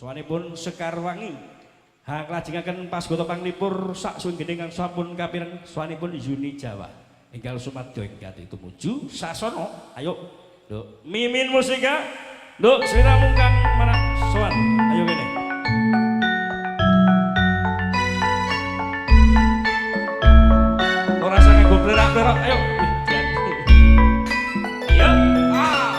Sowanipun Sekarwangi. Ha nglajengaken pasgata panglipur sak suwing kang sampun kapireng sowanipun Yuni Jawa. Enggal sumadyo ing gati tumuju sasana. Ayo, Nduk. Mimin Musika. Nduk sliramu kang manak sowan. Ayo kene. Ora usah nganggo plerak-plerak, ayo. Ayo. Ah.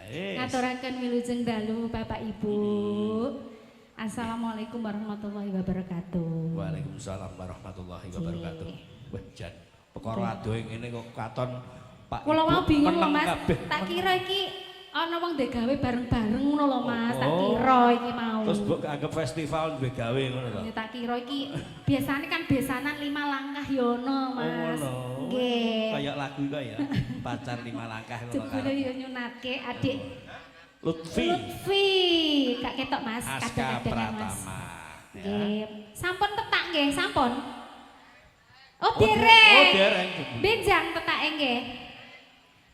Ngaturaken wilujeng dalu Bapak Ibu. Assalamualaikum warahmatullahi wabarakatuh. Waalaikumsalam warahmatullahi wabarakatuh. Wah jan perkara adohe ngene kok katon Pak. Kula mau bingung lho Mas. Tak kira iki ana wong ndek gawe bareng-bareng ngono lho Mas. Tak kira iki mau. Terus mbok anggap festival duwe gawe ngono to. Ya tak kira iki biasane kan besanan 5 langkah yo ono Mas. Nggih. Kayak lagu kok ya. Pacar 5 langkah ngono. Jebule yo nyunatke adik Lutfi. Lutfi, gak ketok Mas, kadang-kadang Mas. Nggih. Sampun tetak nggih, sampun. Oh, dereng. Oh, dereng. Benjang tetake nggih.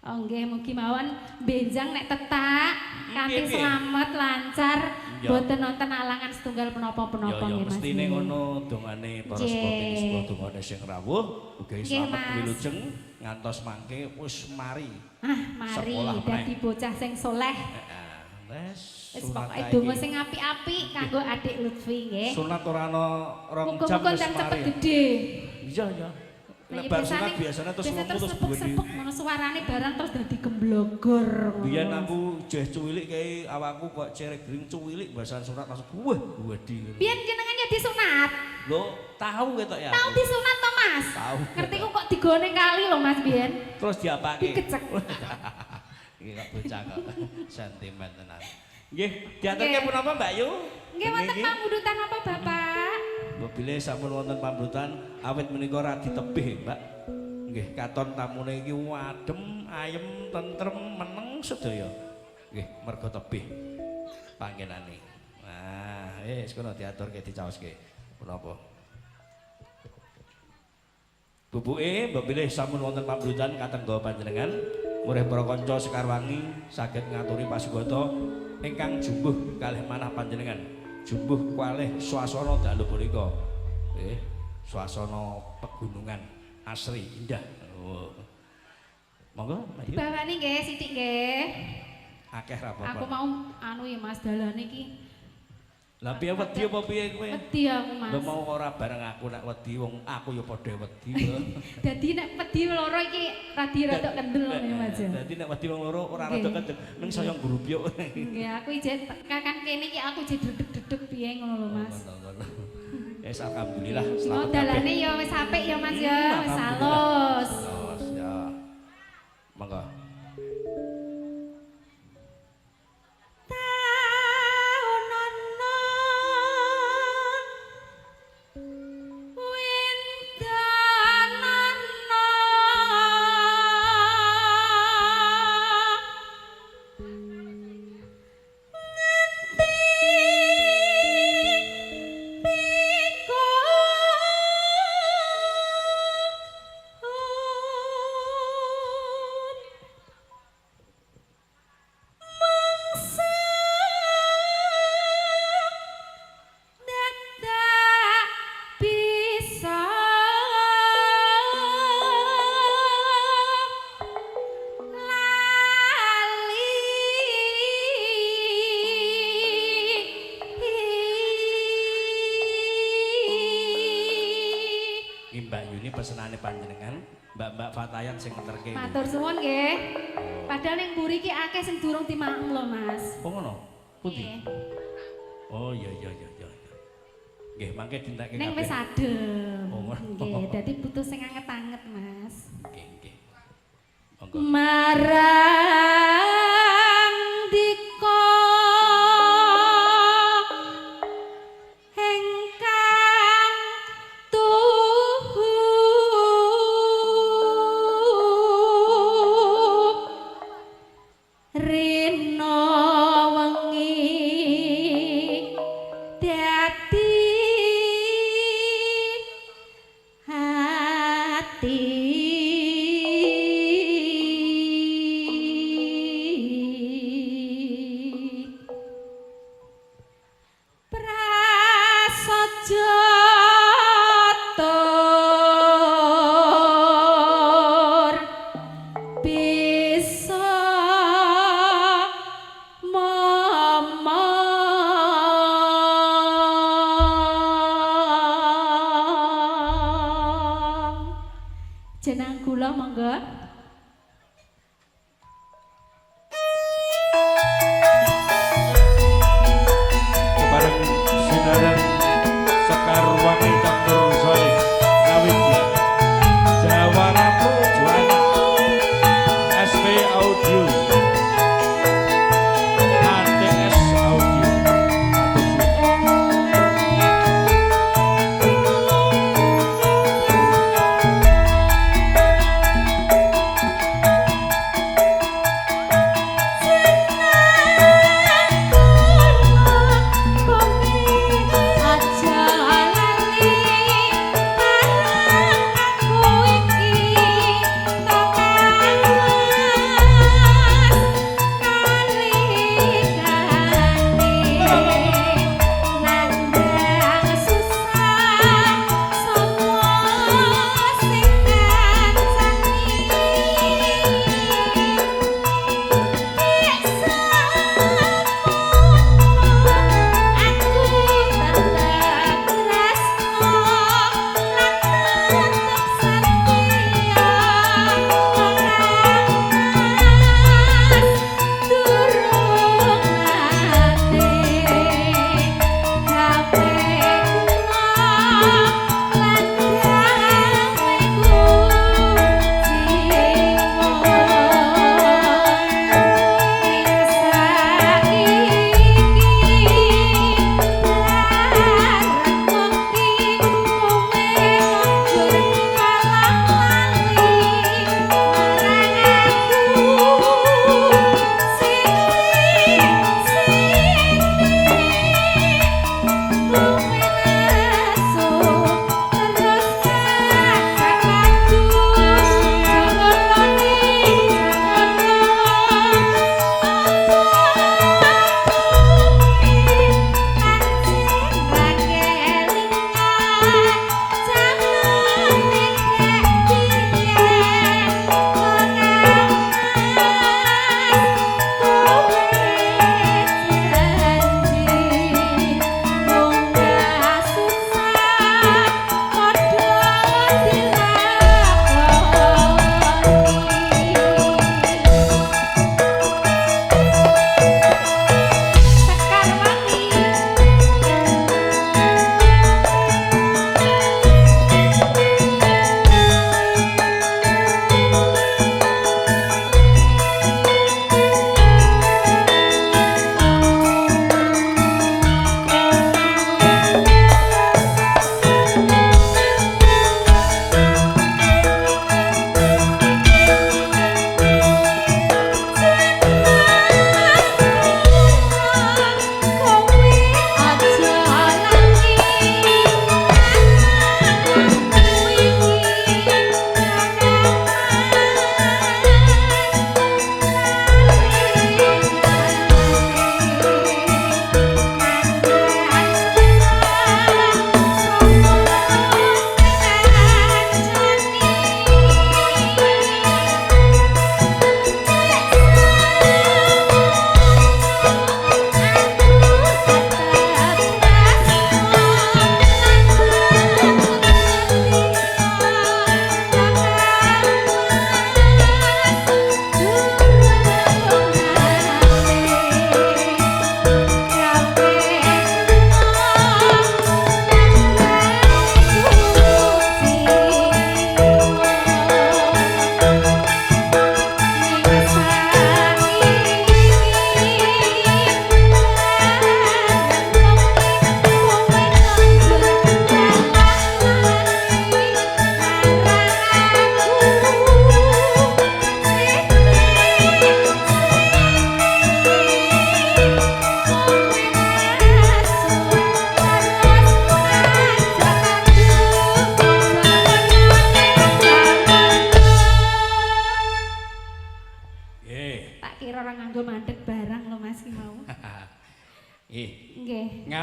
Oh nggih, mugi mawon benjang nek tetak kanthi selamat lancar, boten nonton alangan setunggal menapa-menapa nggih Mas. Mestine ngono dongane para sepuh dongane sing rawuh, mugi slamet wilujeng ngantos mangke wis mari. Ah, mari dadi bocah sing soleh. Wis pokoke donga sing apik-apik kanggo adik Lutfi nggih. Sunat ora ana 2 jam wis mari. Cepet gedhe. Iya, iya. Nek bar sunat biasane terus sepuk-sepuk ngono suarane barang terus dadi gemblogor. Biyen aku jeh cuwilik kae awakku kok cerek gering cuwilik bahasan sunat langsung wah wedi. Biyen jenengan ya disunat. Lho, tahu ketok ya. Tahu disunat to, Mas? Tahu. Ngertiku kok digone kali lho Mas biyen. Terus diapake? Dikecek. Iki kok bocah kok sentimen tenan. Nggih, diaturke punapa Mbak Yu? Nggih, wonten pamundhutan apa Bapak? Mobile sampun wonten pamundhutan awit menika radi tebih, Mbak. Nggih, katon tamune iki adem, ayem, tentrem, meneng sedaya. Nggih, merga tebih panggenane. Nah, wis kono diaturke dicaoske. Menapa? Bubuke mbok bilih sampun wonten pamrutan katengga panjenengan murih para kanca Sekarwangi saged ngaturi pasugata ingkang jumbuh kalih manah panjenengan. Jumbuh kalih swasana dalu punika. Nggih, swasana pegunungan asri indah. Oh. Monggo, Mbak Yu. Dibawani nggih sithik nggih. Akeh ra apa-apa. Aku mau anu ya Mas dalane iki. Lah piye wedi apa piye kowe? Wedi aku Mas. Lho mau ora bareng aku nek wedi wong aku ya padha wedi. Dadi nek wedi loro iki radi rada kendel ngono ya Mas. Dadi nek wedi wong loro ora rada kendel, ning saya nggrupyuk. Nggih, aku ijek tekan kene iki aku ijek dedeg-dedeg piye ngono lho Mas. Wis alhamdulillah selamat. Dalane ya wis apik ya Mas ya, wis alus. Alus ya. Monggo. Pesenane panjenengan Mbak-mbak Fatayan sing ngeterke. Matur suwun nggih. Padahal ning mburi iki akeh sing durung dimaem lho, Mas. Oh ngono. Pundi? Oh iya iya iya iya. Nggih, mangke dintekke kabeh. Ning wis adem. Oh ngono. Nggih, dadi butuh sing anget-anget, Mas. Nggih, nggih. Monggo. Marang dika engkang tuhu rina wengi dadi hati prasaja tur bisa momong. Jenang kula monggo. Kepareng sinaran Sekarwangi Campursari Ngawiji Jawara Juana SP Audio ATS Audio. Aja lali.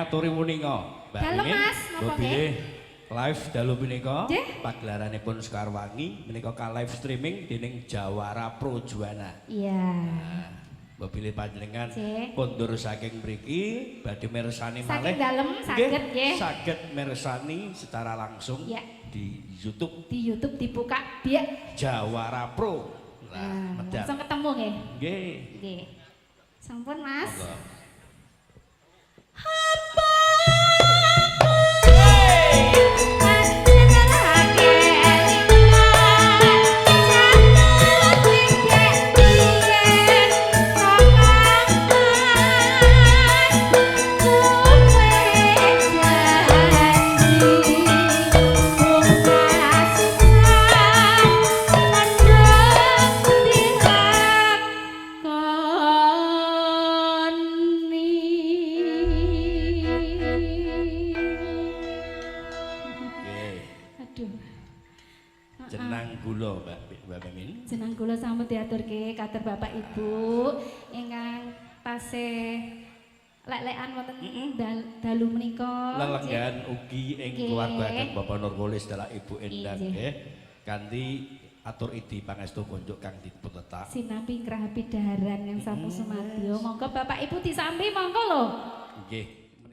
Ngaturi wuninga, Mbak Dalem, Mimin. Mas, napa nggih? Live dalu punika pagelaranipun Sekarwangi menika ka live streaming dening Jawara Pro Juwana. Iya. Nah, mbok bilih panjenengan kondur saking mriki badhe mirsani malih. Saking dalem saged nggih. Saged mirsani secara langsung Ya. di YouTube Di YouTube dibuka biak. Jawara Pro. Lah, Nah, medal. langsung ketemu nggih. Nggih. Nggih. Sampun, Mas. Monggo. Nggih. Aduh. Jenang gula, Mbak Mbak Mimin. Jenang kula sampun diaturke katur Bapak Ibu ingkang tasih lek-lekan wonten dalu menika. Lelenggahan ugi ing keluarga Bapak Nurholis dalah Ibu Endang nggih. Kanthi atur idi pangestu konjuk kang dipun tetak. Sinambi ngrahapi daharan yang sampun sumadyo. Monggo Bapak Ibu disambi monggo lho. Nggih.